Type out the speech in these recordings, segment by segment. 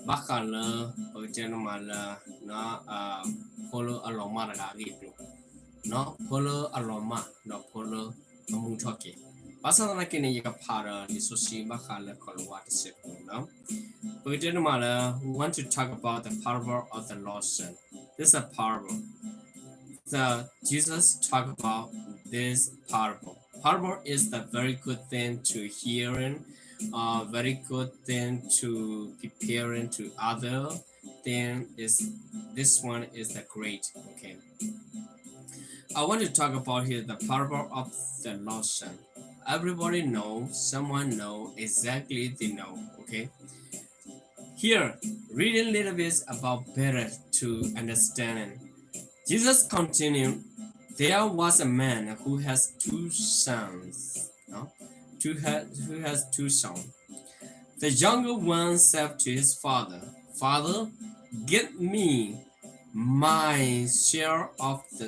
ဘၣ်ဃးလၢ ပကတဲန့ၣ်မးလၢ ဖိလၢအလီၤမၢ်တဂၤအဂ့ၢ်အကျိၤ, ဖိလၢအလီၤမၢ် ဒီးဖိလၢအမူထီၣ်က့ၤ, ဘၣ်ဆၣ်သနာ်က့န့ၣ် ယကဖးဒီးလံာ်စီဆှံဘၣ်ဃးလၢ ကီၤလၤဝါတစဲးဖိန့ၣ်လီၤ. ပကတဲန့ၣ်မးလၢ we want to talk about the parable of the lost son. This is a parable. The Jesus talk about this parable. Parable is the very good thing to hearing, uh, very good thing to preparing to other thing is, this one is the great. Okay. I want to talk about here the parable of the lost son. Everybody know, someone know, exactly they know. Okay. Here, reading a little bit about better to understanding. Jesus continued, there was a man who has two sons. No? Two ha- who has two sons. The younger one said to his father, Father, give me my share of the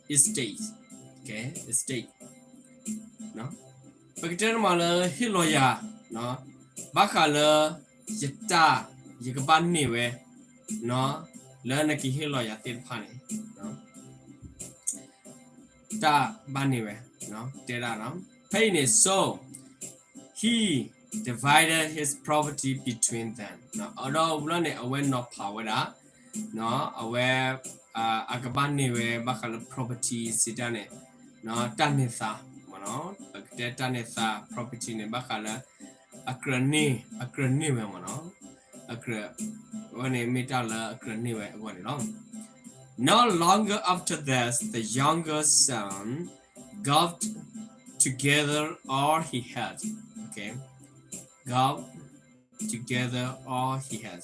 estate. Okay, estate. No? ပကတဲန့ၣ်မးလၢဟ့ၣ်လီၤယၤ, ဘၣ်ဃးလၢ ယတၢ် ယကဘၣ်န့ၢ်ဝဲ, လၢနကဟ့ၣ်လီၤယၤသ့ၣ်တဖၣ်န့ၣ်, တၢ်ဘၣ်န့ၢ်ဝဲ, တဲဒၣ်, ဖဲအံၤန့ၣ် so he divided his property between them. ဒီးအဝဲန့ၣ် အဝဲနီၤဖးဝဲဒၣ်, အဝဲ အကဘၣ်န့ၢ်ဝဲဘၣ်ဃးလၢ property စံးတၢ်န့ၣ်, တၢ်န့ၢ်သါ, ပကတဲတၢ်န့ၢ်သါ property န့ၣ် ဘၣ်ဃးလၢ အကြၢးန့ၢ်, အကြၢးန့ၢ်ဝဲမ့ၢ်နီၤ, အကြၢး, အဝဲန့ၣ်မ့ၢ်တၢ်လၢအကြၢးန့ၢ်ဝဲအဂီၢ်န့ၣ်လီၤ. Not long after that, the younger son gathered together all he had. Okay, gathered together all he had.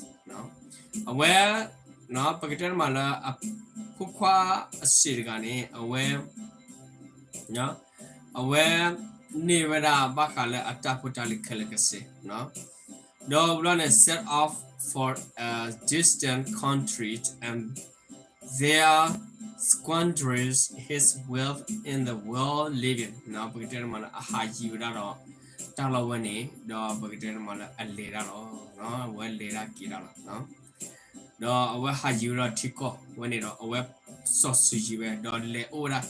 အဝဲ, ပကတဲန့ၣ်မးလၢ အဖိခွါအစ့ၣ်တဂၤန့ၣ် အဝဲ အဝဲ န့ၢ်ဝဲဒၣ်ဘၣ်ဃးလၢအတၢ်ဖိတၢ်လံၤခဲလၢာ်ခဲဆ့, ဒီးဘျီန့ၣ် set off for a distant country and there squandered his wealth in the wild living. ပကတဲန့ၣ်မးလၢအဟးယံၤဝဲဒၣ်ဒီး တၢ်လီၢ်ဝဲန့ၣ်, ဒီးပကတဲန့ၣ်မးလၢအလဲၤတၢ်လီၤ, အဝဲလဲၤတၢ်က့ၤတၢ်လီၤ. ဒီးအဝဲဟးယံၤဝဲဒီးထံကီၢ်ဝဲန့ၣ်ဒီး အဝဲစီၤစုၤယံၤဝဲ ဒီးလဲၤအိၣ်ဝဲဒၣ်,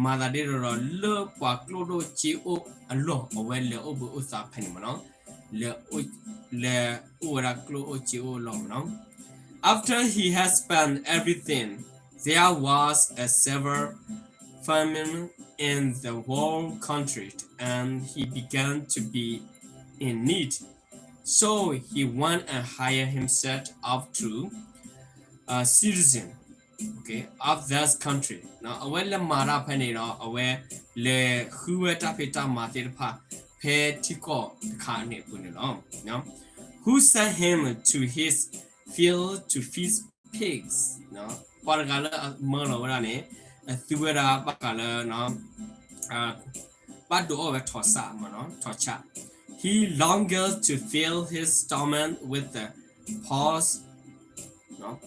မၤသးဒ်သိးဒီး လၢပှၤကျိၣ်ဒိၣ်စ့အိၣ်အလီၢ် အဝဲလဲၤအိၣ်ဘှံးအိၣ်သါဖဲန့ၣ်မ့ၢ်နီၤ, လဲၤအိၣ်ဝဲဒၣ်ကျိၣ်အိၣ်စ့အိၣ်အလီၢ်မ့ၢ်နီၤ. After he had spent everything, there was a severe famine in the whole country, and he began to be in need. So he went and hired himself out to a citizen, okay, of that country. အဝဲလဲၤမၤတၢ်ဖဲန့ၣ်ဒီး အဝဲလဲၤဃုဝဲတၢ်ဖံးတၢ်မၤသ့ၣ်တဖၣ် ဖဲထံကီၢ်တခါန့ၣ်အပူၤန့ၣ်လီၤ. Who sent him to his field to feed pigs. ပှၤတဂၤလၢအမၢလီၤဝဲဒၣ်န့ၣ် အသူဝဲဒၣ်ဘၣ်ဃးလၢ ဘၣ်ဒိးအီၣ်ဝဲထိးစးမ့ၢ်နီၤ, ထိးဆး. He longed to fill his stomach with the pods,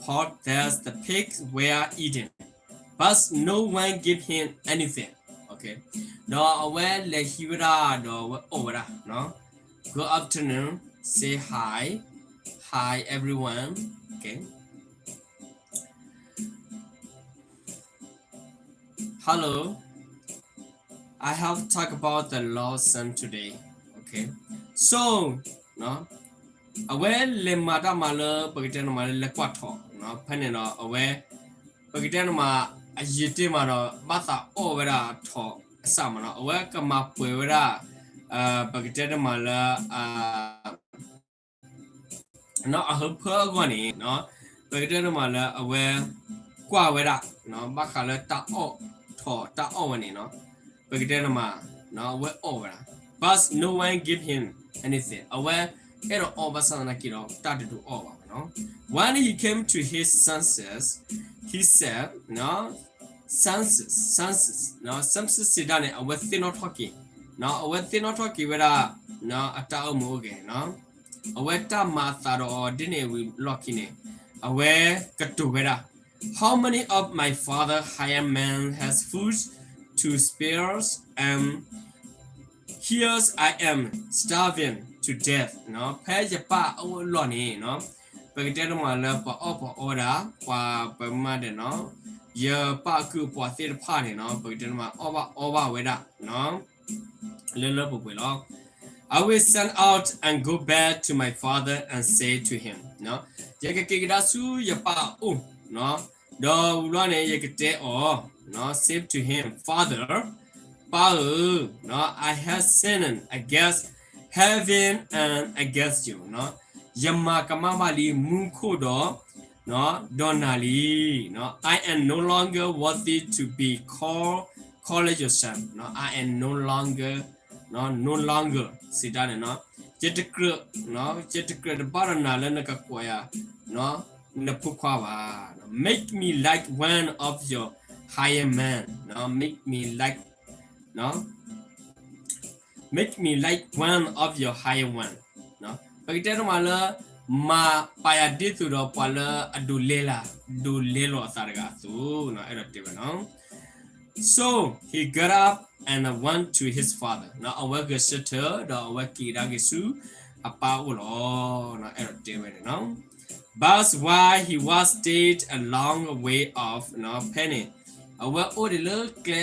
pods that the pigs were eating, but no one gave him anything. Okay. ဒီးအဝဲလဲၤဟံးဝဲဒၣ်ဒီးအဝဲအီၣ်ဝဲဒၣ်နီၤ. Good afternoon. Say hi. Hi everyone. Okay. Hello. I have talked about the lost son today. Okay. So, အဝဲလဲၤမၤတၢ်မၤလၢပကတဲန့ၣ်မးလၢလဲၤကွၢ်ထိးနီၤ, ဖဲန့ၣ်ဒီး အဝဲ ပကတဲန့ၣ်မး အယံာ်တ့ၢ်မးဒီး ဘၣ်သးအီၣ်ဝဲဒၣ်ထိးအစးမ့ၢ်နီၤ, အဝဲကမၤပှဲၤဝဲဒၣ် ပကတဲန့ၣ်မးလၢ အဟၢဖၢအဂီၢ်န့ၣ် ပကတဲန့ၣ်မးလၢအဝဲ ကွၢ်ဝဲဒၣ် ဘၣ်ဃးလၢတၢ်အီၣ်ထိးတၢ်အီၣ်ဝဲန့ၣ်နီၤ, ပကတဲန့ၣ်မး အဝဲအီၣ်ဝဲဒၣ် but no one gave him anything. အဝဲအဲၣ်ဒိးအီၣ်ဘၣ်ဆၣ်သနာ်က့ဒီး တၢ်တဒုးအီၣ်ဘၣ်မ့ၢ်နီၤ. When he came to his senses, he said, senses, senses, senses စံးတၢ်န့ၣ် အဝဲသ့ၣ်နီၣ်ထီၣ်က့ၤ, အဝဲသ့ၣ်နီၣ်ထီၣ်က့ၤဝဲဒၣ် အတၢ်အိၣ်မူအိၣ်ဂဲၤ အဝဲတၢ်မၤအသးဒီးအီၤဒ်န့ၣ်ဝံၤလီၢ်ခံန့ၣ် အဝဲကတိၤဝဲဒၣ်, How many of my father hired men has food to spare, and here I am starving to death. ဖဲယပၢ်အအိၣ်အလီၢ်န့ၣ် ပကတဲတမးလၢပှၤအီၣ်ပှၤအီဒၣ် ပှၤပမၤဒဲးနီၤ, ယပၢ်အကုၢ်အပှၤသ့ၣ်တဖၣ်န့ၣ်နီၤ ပကတဲတမးအီၣ်ဘၣ်အီဘၣ်ဝဲဒၣ် လၢလၢပှဲၤပှဲၤလီၤ. I will send out and go back to my father and say to him ယကက့ၤကဒါဆူယပၢ်အအိၣ်, ဒီးဝံၤဘျီန့ၣ် ယကတဲအီၤ, say to him, Father, ပၢ်ဧၢ, I have sinned against heaven and against you ယမၤကမၣ်ဘၣ်လံမူခိၣ်ဒီး ဒီးနၤလံ. I am no longer worthy to be called, called your son. I am no longer, no longer စံးတၢ်န့ၣ်, ယတကြၢး, ယတကြၢးတဘၣ်ဒီးနၤလၢနကကိးယၤ နဖိခွါဘၣ်. Make me like one of your hired men. Make me like, make me like one of your hired one. ပကတဲတမးလၢ မၤပာ်ယၤဒ်သိးဒီးပှၤလၢအဒိးလဲလၢ်, ဒိးလဲလီၤအသးတဂၤအသိး, အဲၣ်ဒိးတဲဝဲနီၤ. So he got up and went to his father. အဝဲဂဲၤဆၢထၢၣ် ဒီးအဝဲက့ၤကဒါက့ၤဆူအပၢ်အိၣ်လီၤ. အဲၣ်ဒိးတဲဝဲန့ၣ်နီၤ. But while he was still a long way off, ဖဲန့ၣ် အဝဲအိၣ်ဒံးလၢကျဲ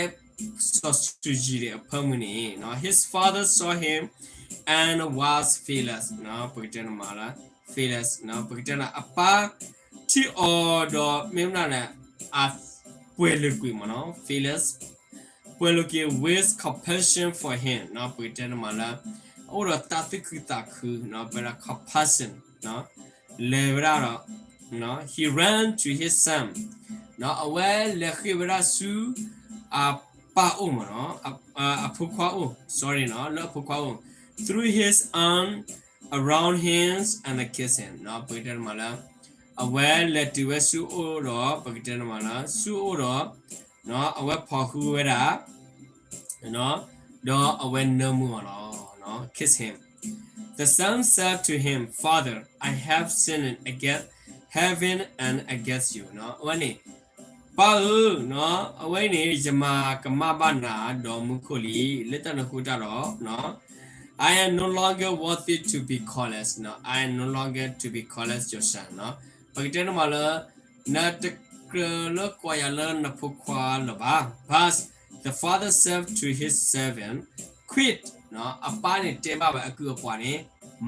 စီၤစုၤယံၤဒံးအဖၢမုၢ်န့ၣ်, his father saw him and was furious. ပကတဲနမးလၢ furious, ပကတဲနၤ အပၢ်ထံၣ်အီၤဒီး မ့ၢ်မနုၤလဲၣ်, အပှဲၤလိာ်ကွံာ်မးနီၤ, furious, ပှဲၤလိာ်ကွံာ် with compassion for him. ပကတဲနမးလၢ အအိၣ်ဒီးတၢ်သူၣ်ခုသးခု, ပဝဲဒၣ် compassion လဲၤဝဲဒၣ်ဒီး he ran to his son. အဝဲလဲၤဃ့ၢ်ဝဲဒၣ်ဆူ အပၢ်အိၣ်မးနီၤ, အဖိခွါအိၣ်, sorry နီၤ, လၢအဖိခွါအိၣ်, threw his arm around him and kissed him. ပကတဲနမးလၢ အဝဲလဲၤတုၤဝဲဆူအအိၣ်ဒီး ပကတဲနမးလၢ ဆူအအိၣ်ဒီး အဝဲဖီၣ်ဃုာ်ဝဲဒၣ် ဒီးအဝဲနၢမူအီၤလီၤ, kiss him. The son said to him, Father, I have sinned against heaven and against you. အဝဲန့ၣ် ပၢ်ဧၢ, အဝဲန့ၣ် ယမၤကမၣ်ဘၣ်နၤဒီးမူခိၣ်လံ, လၢတၢ်န့ၣ်အဃိတၢ်ဒီး I am no longer worthy to be called as, I am no longer to be called as your son. ပကတဲနမးလၢ နတကြၢးလၢကိးယၤလၢနဖိခွါလၢၤဘၣ်. But the father said to his servant, Quick, အပၢ်န့ၣ်တဲဘၣ်ဝဲအကုၢ်အပှၤန့ၣ်,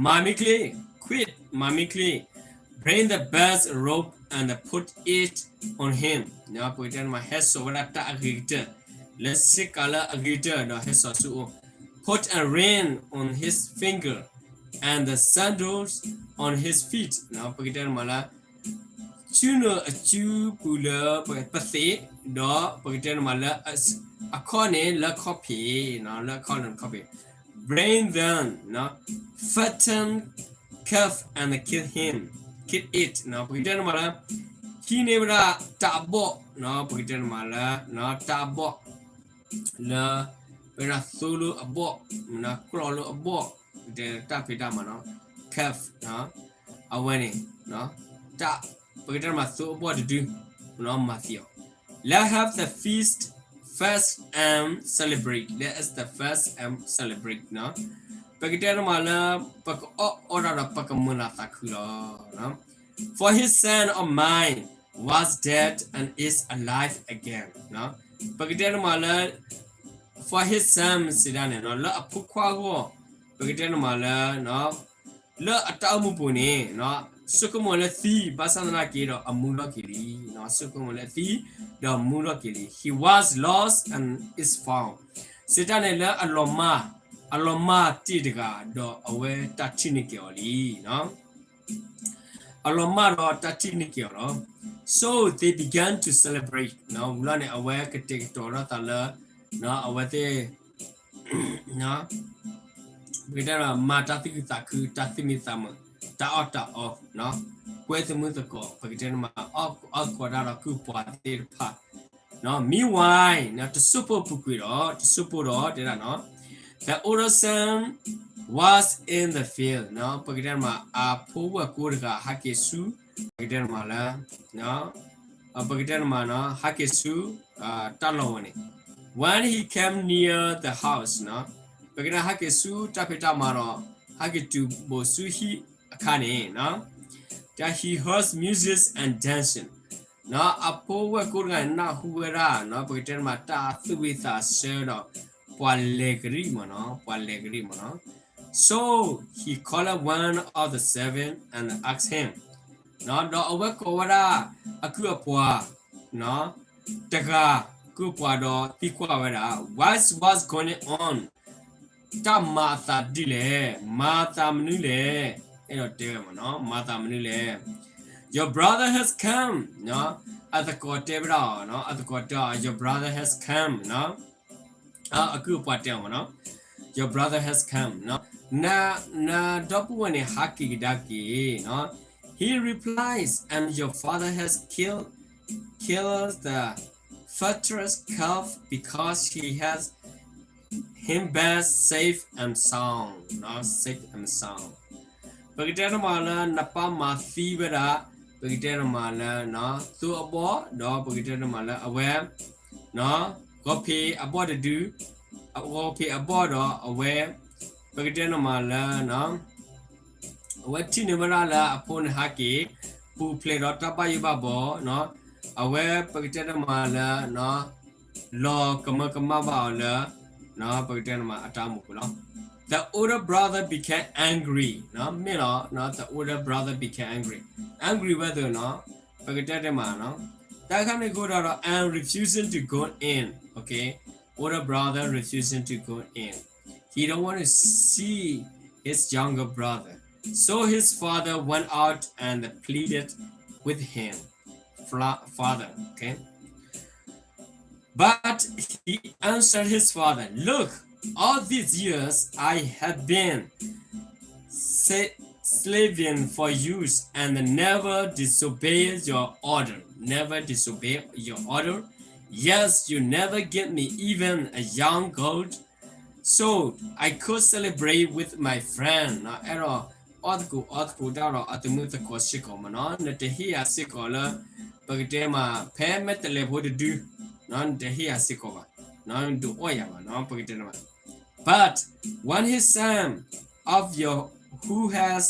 မၤမ့ၢ်ချ့, quick, မၤမ့ၢ်ချ့, bring the best robe and put it on him. ပကတဲနမး ဟဲစိာ်ဝဲဒၣ်တၢ်အဂ့ၤကတၢၢ်, လၢစ့ကၤလၢအဂ့ၤကတၢၢ်ဒီးဟဲစိာ်ဆူအအိၣ်, put a ring on his finger and the sandals on his feet. ပကတဲနမးလၢ စုနုာ်အစုပူၤလၢပသ့ၣ်, ဒီးပကတဲနမးလၢ အခီၣ်န့ၣ်လၢခီၣ်ဖံး, လၢအခီၣ်န့ၣ်ခီၣ်ဖံး, bring them fattened calf and kill him, kill it. ပကတဲနမးလၢ ဟံးန့ၢ်ဝဲဒၣ်တၢ်အဘီၣ်, ပကတဲနမးလၢ တၢ်အဘီၣ် လၢ ပဝဲဒၣ်သိလၢအဘီၣ်, ကျီၢ်လၢအဘီၣ်, တၢ်ဖံးတၢ်မၤနီၤ, calf, အဝဲန့ၣ် တၢ် ပကတဲနမးသိအဘီၣ်တဒု မၤသံအီၤ. Let have the feast first and celebrate. Let us the first and celebrate. ပကတဲနမးလၢ ပကအီၣ်အီဒၣ်ဒီးပကမုာ်လၤသးခုလီၤ. For his son of mine was dead and is alive again. ပကတဲနမးလၢ for his son စံးဒၣ်န့ၣ် လၢအဖိခွါအဂီၢ်, ပကတဲနမးလၢ လၢအတၢ်အိၣ်မူပူၤန့ၣ် ဆိကမိၣ်လၢသံ ဘၣ်ဆၣ်သနာ်က့ဒီးအမူထီၣ်က့ၤလံ, ဆိကမိၣ်လၢသံ ဒီးမူထီၣ်က့ၤလံ. He was lost and is found. စံးတၢ်န့ၣ်လၢအလီၤမၢ်, အလီၤမၢ်တ့ၢ်တဂၤ ဒီးအဝဲတၢ်ထံၣ်န့ၢ်က့ၤအီၤလံ. အလီၤမၢ်ဒီးတၢ်ထံၣ်န့ၢ်က့ၤအီၤလီၤ. So they began to celebrate. ဝံၤလီၤန့ၣ် အဝဲကတဲာ်ကတီၤထီၣ်သးလၢ အဝဲသ့ၣ် ပကတဲဒီးမၤတၢ်သူၣ်ခုသးခု, တၢ်သူၣ်မံသးမုာ်, တၢ်အီၣ်တၢ်အီ, ကွဲသမုၢ်သကိး, ပကတဲနမး အီၣ်ကိးတၢ်ဒီးကုၢ်ပှၤသ့ၣ်တဖၣ် Meanwhile တစိၢ်ဖိပူၤကွံာ်ဒီး, တစိၢ်ဖိဒီးတဲဒၣ်နီၤ, the older son was in the field. ပကတဲနမး အဖိဝဲၢ်ကိတဂၤဟဲက့ၤဆူ, ပကတဲနမးလၢ ပကတဲနမး ဟဲက့ၤဆူ တၢ်လီၢ်ဝဲန့ၣ်, when he came near the house, ပကတဲဟဲက့ၤဆူတၢ်ဖံးတၢ်မၤဒီး ဟဲက့ၤတုၤဘိးဆူဟံၣ်အခါန့ၣ် the that he heard music and dancing. အဖိဝဲၢ်ကိတဂၤန့ၣ် နၢ်ဟူဝဲဒၣ် ပကတဲတမး တၢ်သူၣ်ဝံၣ်သးဆၢဒီး ပှၤလဲၤကရံၣ်မ့ၢ်နီၤ, ပှၤလဲၤကရံၣ်မ့ၢ်နီၤ. So he called one of the servants and asked him, ဒီးအဝဲကိးဝဲဒၣ် အကုၢ်အပှၤ တဂၤ ကုၢ်ပှၤဒီးသံကွၢ်ဝဲဒၣ် What was going on? တၢ်မၤအသးဒ်လဲၣ်, မၤသးမနုၤလဲၣ်, အဲၣ်ဒိးတဲဝဲမ့ၢ်နီၤ, မၤသးမနုၤလဲၣ်. Your brother has come, အသကိးတဲဝဲဒၣ်အီၤ, အသကိးတဲအီၤ Your brother has come, အကုၢ်အပှၤတဲအီၤမ့ၢ်နီၤ, Your brother has come, နဒီပုၢ်ဝဲၢ်န့ၣ် ဟးက့ၤကဒါက့ၤ. He replies, And your father has killed, killed the fattest calf because he has him back safe and sound, safe and sound. ပကတဲတမးလၢ နပၢ်မၤသံဝဲဒၣ် ပကတဲတမးလၢ သိအဘီၣ် ဒီးပကတဲတမးလၢအဝဲ ဂီၤဖံးအဘီၣ်တဒု, ဂီၤဖံးအဘီၣ်ဒီးအဝဲ ပကတဲတမးလၢ အဝဲထံၣ်န့ၢ်ဝဲဒၣ်လၢအဖိန့ၣ်ဟးက့ၤ ပူၤဖျဲးဒီးတၢ်ဘၣ်ယိၣ်ဘၣ်ဘီ, အဝဲပကတဲတမးလၢ လီၤကမၢကမၣ်ဘၣ်အီၤလၢ ပကတဲတမးအတၢ်အိၣ်မူပူၤလီၤ. The older brother became angry, မ့ၢ်လီၤ, the older brother became angry, angry ဝဲသိးနီၤ, ပကတဲတမးနီၤ, တၢ်ခါန့ၣ်ကအိၣ်ဒီး and refusing to go in, okay, older brother refusing to go in, he don't want to see his younger brother, so his father went out and pleaded with him, Father, okay. But he answered his father, Look, all these years I have been sa- slaving for you and never disobeyed your order, never disobeyed your order. Yes, you never gave me even a young goat so I could celebrate with my friend. အဲၣ်ဒိး အီၣ်သကိးအီသကိးတၢ်ဒီးအသမုာ်သကိးစ့ၢ်ကီးမ့ၢ်နီၤ, နတဟ့ၣ်ယၤစ့ၢ်ကီးလၢ ပကတဲမး ဖဲမဲာ်တဲးလဲးဖိတဒု, နတဟ့ၣ်ယၤစ့ၢ်ကီးဘၣ်, နတအီၣ်ယၤဘၣ်နီၤ, ပကတဲမး. But when his son of your who has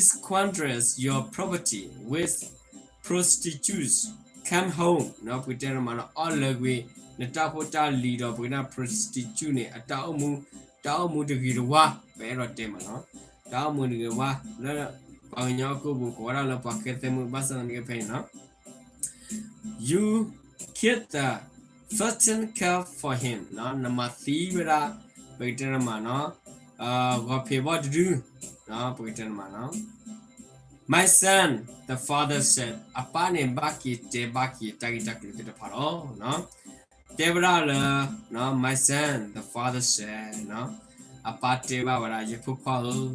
squandered your property with prostitutes came home, ပကတဲမးနီၤ, အီၣ်လၢကွံာ် နတၢ်ဖိတၢ်လံၤဒီး ပကတဲ prostitute န့ၣ် အတၢ်အိၣ်မူ တၢ်အိၣ်မူတဂ့ၤတဝါ, ပအဲၣ်ဒိးတဲမးနီၤ, တၢ်အိၣ်မူတဂ့ၤတဝါ လၢပှၤကညီအကိာ်ပူၤ ကိးဝဲဒၣ်လၢပှၤဃဲသဲမုၣ် ဘၣ်ဆၣ်သနာ်က့ဖဲအံၤနီၤ You killed the fattened calf for him, နမၤသံဝဲဒၣ် ပကတဲတမးနီၤ, ဂီၤဖံးဘီၣ်တဒု, ပကတဲတမးနီၤ. My son, the father said, အပၢ်န့ၣ်ဘၣ်က့ၤတဲဘၣ်က့ၤတၢ်ဂ့ၢ်တၢ်ကျိၤသ့ၣ်တဖၣ်လီၤ. တဲဝဲဒၣ်လၢ My son, the father said, အပၢ်တဲဘၣ်ဝဲဒၣ် ယဖိခွါဧၢ,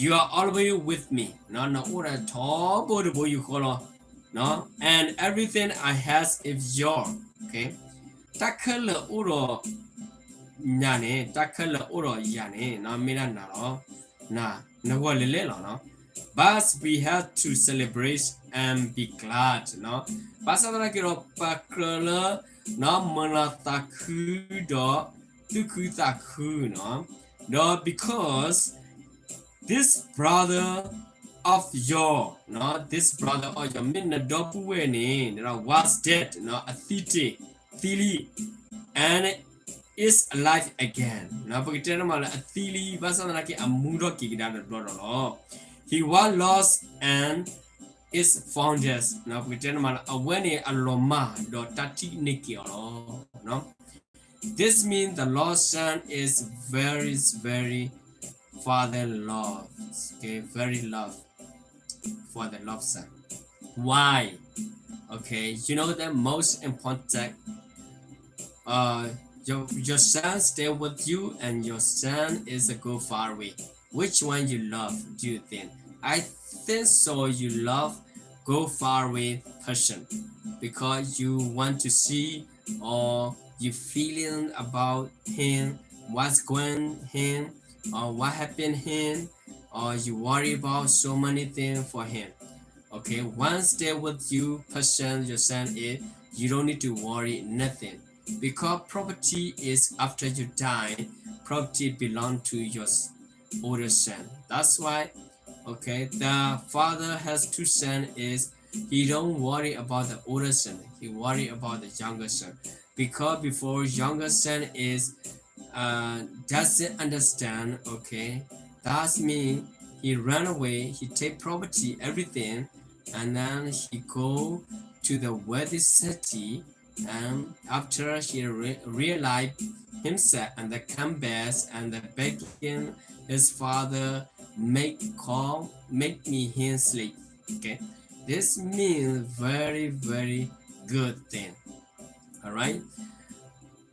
you are always with me, နအိၣ်ဒီးထီဘိတဘိယူၢ်ဃီလီၤ, and everything I have is yours, okay. တၢ်ခဲလၢာ်အိၣ်ဒီး နၤန့ၣ်, တၢ်ခဲလၢာ်အိၣ်ဒီးယၤန့ၣ် မ့ၢ်ဒၣ်နၤလီၤ, နဂီၢ်လဲၤလဲၤလီၤနီၤ. But we have to celebrate and be glad, ဘၣ်ဆၣ်သနာ်က့ဒီး ပကြၢးလၢ မုၢ်လၢ်သးခုဒီး သူၣ်ခုသးခုနီၤ, ဒီး because this brother of your, this brother of your မ့ၢ်နဒီပုၢ်ဝဲၢ်န့ၣ် was dead, အသံတ့ၢ်, သံလံ, and is alive again, ပကတဲတမးလၢအသံလံ ဘၣ်ဆၣ်သနာ်က့ အမူထီၣ်က့ၤကဒါတဘျီဒီးလီၤ. He was lost and is found, ပကတဲတမးလၢ အဝဲန့ၣ်အလီၤမၢ်ဒီးတၢ်ထံၣ်န့ၢ်က့ၤအီၤလီၤ. This means the lost son is very, very father love, okay, very love for the lost son. Why? Okay, you know that most important, uh, your, your son stay with you and your son is a go far away. Which one you love, do you think? I think so you love go far away person because you want to see or you feeling about him, what's going him, or what happened him, or you worry about so many things for him. Okay, one stay with you person, your son is, you don't need to worry nothing. Because property is after you die, property belong to your s- older son. That's why Okay, the father has two sons is he don't worry about the older son. He worry about the younger son. Because before younger son is uh, doesn't understand, okay, that's mean he run away, he take property, everything, and then he go to the wealthy city, and after he re- realize himself and the come back and the begging his father make call, make me his slave. Okay, this means very, very good thing. Alright.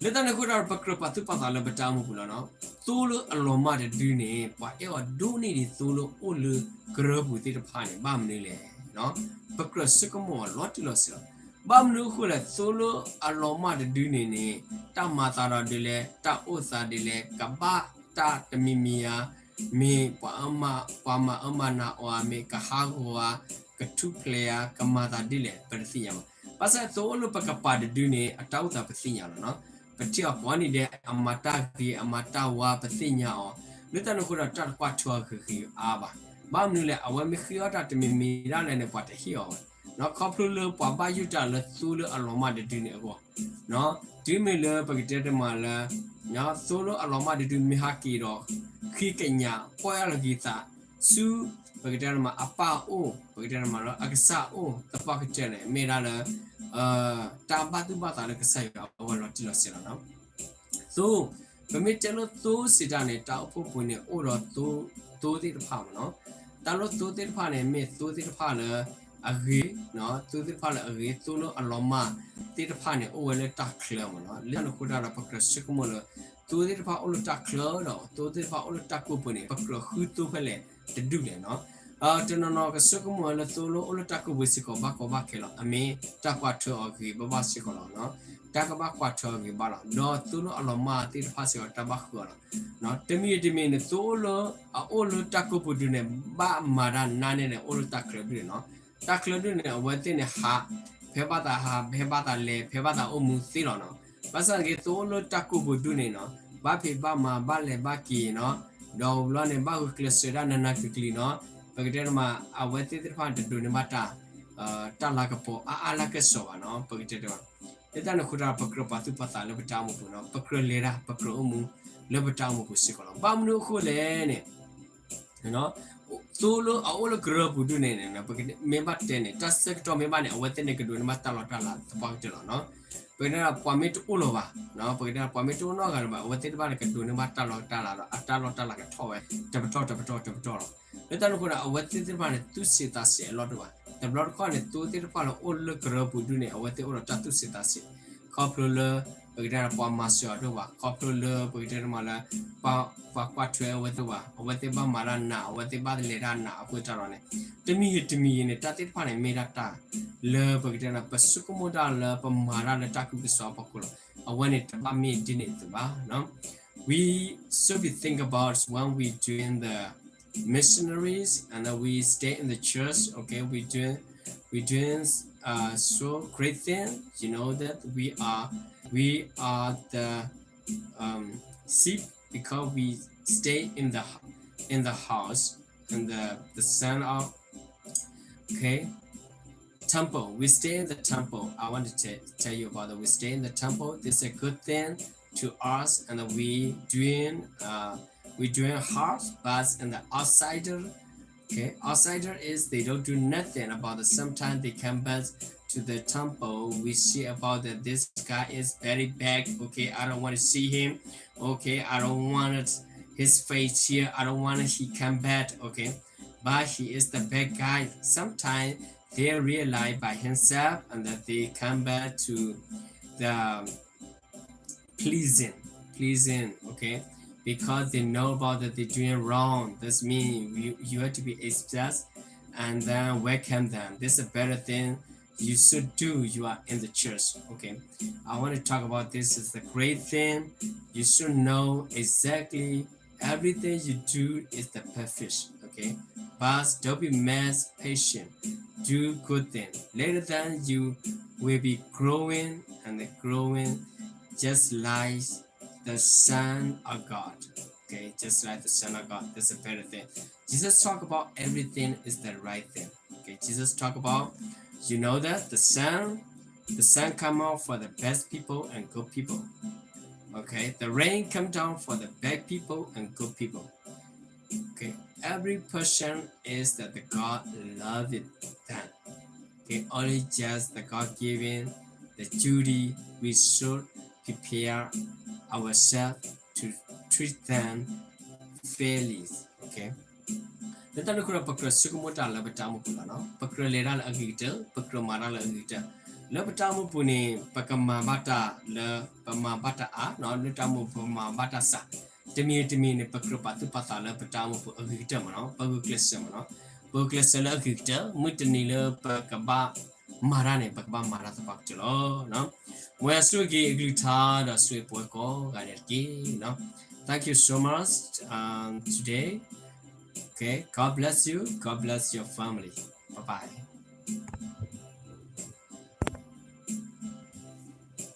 လၢတၢ်န့ၣ်အဃိဒီး ပကြၢးပာ်သူၣ်ပာ်သးလၢပတၢ်အိၣ်မူပူၤလီၤနီၤ. သိလၢအလီၤမၢ်တဒုန့ၣ် ပှၤအဲၣ်အီၤဒိၣ်န့ၢ်ဒံးသိလၢအိၣ်လၢကရၢပူၤသ့ၣ်တဖၣ်န့ၣ် ဘၣ်မနုၤလဲၣ်. ပကြၢးဆိကမိၣ်အီၤလီၤတံၢ်လီၤဆဲးလီၤ. ဘၣ်မနုၤအဃိလဲၣ်, သိလၢအလီၤမၢ်တဒုန့ၣ်န့ၣ် တၢ်မၤသးဒီးဒ်လဲၣ်, တၢ်အိၣ်သးဒ်လဲၣ်, ကဘၣ်တၢ်တမံၤမံၤဧါ, မ့ၢ်ပှၤအၢမၤ, ပှၤမၤအၢမၤနးအီၤဧါ, မ့ၢ်ကဟးဂီၤဧါ, ကထူၣ်ဖျဲးဧါ, ကမၤသးဒ်လဲၣ် ပတသ့ၣ်ညါဘၣ်. ဘၣ်ဆၣ်သိအိၣ်လၢပကပၤတဒုန့ၣ် အတၢ်အိၣ်သးပသ့ၣ်ညါလီၤနီၤ. ပထံၣ်အီၤကိးနံၤဒဲး အမၤတၢ်ဂ့ၤ အမၤတၢ်ဝါ ပသ့ၣ်ညါအီၤ. လၢတၢ်န့ၣ်အဃိဒီး တၢ်တကွၢ်ထွဲအီၤဂ့ၤဂ့ၤအါဘၣ်. ဘၣ်မနုၤလဲၣ်, အဝဲမ့ၢ်ဃ့အီၣ်တၢ်တမံၤမံၤဒၣ်လဲာ်န့ၣ် ပှၤတဟ့ၣ်အီၤဘၣ်. ခီဖျိလၢပှၤဘၣ်ယိၣ်တၢ်လၢသိလၢအလီၤမၢ်တဒုန့ၣ်အဂီၢ်, တုၤမ့ၢ်လၢပကတဲတမးလၢ သိလၢအလီၤမၢ်တဒုမ့ၢ်ဟးက့ၤဒီး ဃ့ကညး ကွၢ်လီၤက့ၤသး ဆူ ပကတဲတမးအပၢ်အိၣ်, ပကတဲတမးလၢအကစၢ်အိၣ်သပှၢ်ကတၢၢ်န့ၣ် မ့ၢ်ဒၣ်လၢ တၢ်ဘၣ်သူၣ်ဘၣ်သးလၢကစၢ်ယွၤအဂီၢ်လီၤတံၢ်လီၤဆဲးလီၤနီၤ. သိ, ပမ့ၢ်တဲလၢသိစံးတၢ်န့ၣ် တၢ်အိၣ်ဖှိၣ်ပူၤန့ၣ် အိၣ်ဒီးသိ, သိသ့ၣ်တဖၣ်မ့ၢ်နီၤ. တၢ်လၢသိသ့ၣ်တဖၣ်န့ၣ် မ့ၢ်သိသ့ၣ်တဖၣ်လၢအဂ့ၤ, သိသ့ၣ်တဖၣ်လၢအဂ့ၤ, သိလၢအလီၤမၢ်သ့ၣ်တဖၣ်န့ၣ် အိၣ်ဝဲလၢတၢ်ချၢမ့ၢ်နီၤ. လၢတၢ်န့ၣ်အဃိတၢ်ဒီး ပကြၢးဆိကမိၣ်လၢ သိသ့ၣ်တဖၣ်အိၣ်လၢတၢ်ချၢဒီး သိသ့ၣ်တဖၣ်အိၣ်လၢတၢ်ကိၢ်ပူၤန့ၣ် ပကြၢးဃုသိဖဲလဲၣ်တဒူၣ်လဲၣ်နီၤ. တနီၤနီၤကဆိကမိၣ်ဝဲလၢသိလၢအိၣ်လၢတၢ်ကိၢ်ပူၤစ့ၢ်ကီး ဘၣ်ကီဘၣ်ခဲလီၤ. အမ့ၢ်တၢ်ကွၢ်ထွဲအီၤဂ့ၤဘၣ်ဘၣ်စ့ၢ်ကီးလီၤ. တၢ်ကဘၣ်ကွၢ်ထွဲအီၤဂ့ၤဘၣ်လီၤ. ဒီးသိလၢအလီၤမၢ်သ့ၣ်တဖၣ်စ့ၢ်ကီး တၢ်ဘၣ်ဃုအီၤလီၤ. တမံၤတမံၤန့ၣ် သိလၢအအိၣ်လၢတၢ်ကိၢ်ပူၤဒုန့ၣ် ဘၣ်မၤတၢ်နါန့ၣ်န့ၣ် အိၣ်လၢတၢ်ချၢဒုန့ၣ်နီၤ. တၢ်ချၢဒုန့ၣ် အဝဲသ့ၣ်န့ၣ်ဟး ဖဲဘၣ်သးဟး ဖဲဘၣ်သးလဲၤ ဖဲဘၣ်သးအိၣ်မူသ့လီၤနီၤ. ဘၣ်ဆၣ်န့ၣ်က့ သိလၢတၢ်ကိၢ်ပူၤဒုန့ၣ်နီၤ ဘၣ်ဖံးဘၣ်မၤ ဘၣ်လဲၤဘၣ်က့ၤနီၤ. ဒီးဝံၤလီၤန့ၣ် ဘၣ်ဂုာ်ကျဲးစၢးဒၣ်နးနးကျံၤကျံၤနီၤ. ပကတဲတမး အဝဲသ့ၣ်သ့ၣ်တဖၣ်န့ၣ် တဒိးန့ၢ်ဘၣ်တၢ် တၢ်လၤကပီၤအါအါလၢကစီၤဘၣ်နီၤ. ပကတဲတမး လၢတၢ်န့ၣ်အဃိတၢ်ဒီး ပကြၢးပာ်သူၣ်ပာ်သးလၢပတၢ်အိၣ်မူပူၤနီၤ. ပကြၢးလဲၤတၢ် ပကြၢးအိၣ်မူလၢပတၢ်အိၣ်မူပူၤစ့ၢ်ကီးလီၤ. ဘၣ်မနုၤအဃိလဲၣ်န့ၣ် သိလၢအအိၣ်လၢကရၢပူၤဒုန့ၣ်န့ၣ် ပမ့ၢ်ဘၣ်တဲန့ၣ် တၢ်ဆၢကတီၢ်မ့ၢ်ဘၣ်န့ၣ် အဝဲသ့ၣ်န့ၣ်ကဒိးန့ၢ်ဘၣ်တၢ်လီၢ်တၢ်လၤသပှၢ်ကတၢၢ်လီၤနီၤ. ပကတဲဒၣ်ပှၤမ့ၢ်တအိၣ်လၢၤဘၣ်, ပကတဲဒၣ်ပှၤမ့ၢ်တအိၣ်နီတဂၤလၢၤဘၣ် အဝဲသ့ၣ်တဖၣ်န့ၣ် ကဒိးန့ၢ်ဘၣ်တၢ်လီၢ်တၢ်လၤဒီး အတၢ်လီၢ်တၢ်လၤကထီၣ်ဝဲ တပတီၢ်တပတီၢ်တပတီၢ်လီၤ. လၢတၢ်န့ၣ်အဃိဒီး အဝဲသ့ၣ်သ့ၣ်တဖၣ်န့ၣ် သူၣ်ဆံးသးဆံးအလီၢ်တအိၣ်ဘၣ်. တဘျီတခီၣ်န့ၣ် သိသ့ၣ်တဖၣ်လၢအိၣ်လၢကရၢပူၤဒုန့ၣ် အဝဲသ့ၣ်အိၣ်ဒီးတၢ်သူၣ်ဆံးသးဆံး ခီဖျိလၢ ပကတဲဒၣ်ပှၤမၤစၢၤအီၤတအိၣ်ဘၣ်, ခီဖျိလၢပကတဲတမးလၢ ပှၤကွၢ်ထွဲအဝဲသ့ၣ်ဘၣ်, အဝဲသ့ၣ်ဘၣ်မၤတၢ်နး အဝဲသ့ၣ်ဘၣ်လဲၤတၢ်နးအဃိတၢ်ဒီးန့ၣ် တမံၤဂ့ၤတမံၤဂ့ၤန့ၣ် တၢ်သ့ၣ်တဖၣ်န့ၣ် မ့ၢ်ဒၣ်တၢ်လၢပကတဲဒၣ် ပဆိကမိၣ်တၢ်လၢပမၤတၢ်လၢတၢ်ကူၣ်ကစီၣ်အဖီခိၣ်လီၤ. အဝဲန့ၣ်တဘၣ်မ့ၢ်ဒ်န့ၣ်အသိးဘၣ်. We should be think about when we doing the missionaries and then we stay in the church, okay, we doing we doing uh, so great thing, you know that we are we are the um, sheep because we stay in the in the house and the the son of, okay, temple. We stay in the temple. I want to t- tell you about that. We stay in the temple. This is a good thing to us, and we doing uh, we doing hard, but in the outsider, okay, outsider is they don't do nothing about it. Sometimes they come back to the temple. We see about that this guy is very bad. Okay, I don't want to see him. Okay, I don't want his face here. I don't want he come back. Okay, but he is the bad guy. Sometimes they realize by himself and that they come back to the pleasing, pleasing, okay? Because they know about that they're doing wrong. That's mean you, you have to be expect and then welcome them. This is a better thing you should do. You are in the church, okay? I want to talk about this is the great thing. You should know exactly everything you do is the perfect, okay? But don't be mad, patient. Do good thing. Later than you will be growing and growing just like the Son of God. Okay, just like the Son of God, that's a better thing. Jesus talk about everything is the right thing. Okay, Jesus talk about, you know that the Son, the Son come out for the best people and good people. Okay, the rain come down for the bad people and good people. Okay, every person is that the God love it them. Okay, only just the God given the duty, we should prepare ourselves to treat them fairly. Okay, လၢတၢ်န့ၣ်အဃိဒီး ပကြၢးဆိကမိၣ်တၢ်လၢပတၢ်အိၣ်မူပူၤလီၤ. ပကြၢးလဲၤတၢ်လၢအဂ့ၤကတၢၢ်, ပကြၢးမၤတၢ်လၢအဂ့ၤကတၢၢ်. လၢပတၢ်အိၣ်မူပူၤန့ၣ် ပကမၤဘၣ်တၢ်လၢ ပမၤဘၣ်တၢ်အါ, လၢတၢ်အိၣ်မူပူၤ ပမၤဘၣ်တၢ်စှၤ. တမံၤတမံၤန့ၣ် ပကြၢးပာ်သူၣ်ပာ်သးလၢပတၢ်အိၣ်မူပူၤအဂ့ၤကတၢၢ်မ့ၢ်နီၤ, ပဂုာ်ကျဲးစၢးမ့ၢ်နီၤ, ပဂုာ်ကျဲးစၢးလၢအဂ့ၤကတၢၢ်, မုၢ်တနံၤလၢပကဘၣ်မၤတၢ်န့ၣ် ပကဘၣ်မၤတၢ်သပှၢ်ကတၢၢ်လီၤ. မ်ယွၤဆိၣ်ဂ့ၤအကလုၢ်ကထါ ဒီးဆိၣ်ဂ့ၤပဝဲကိးဂၤဒဲးတက့ၢ်. Thank you so much, um, today. Okay, God bless you. God bless your family. Bye bye.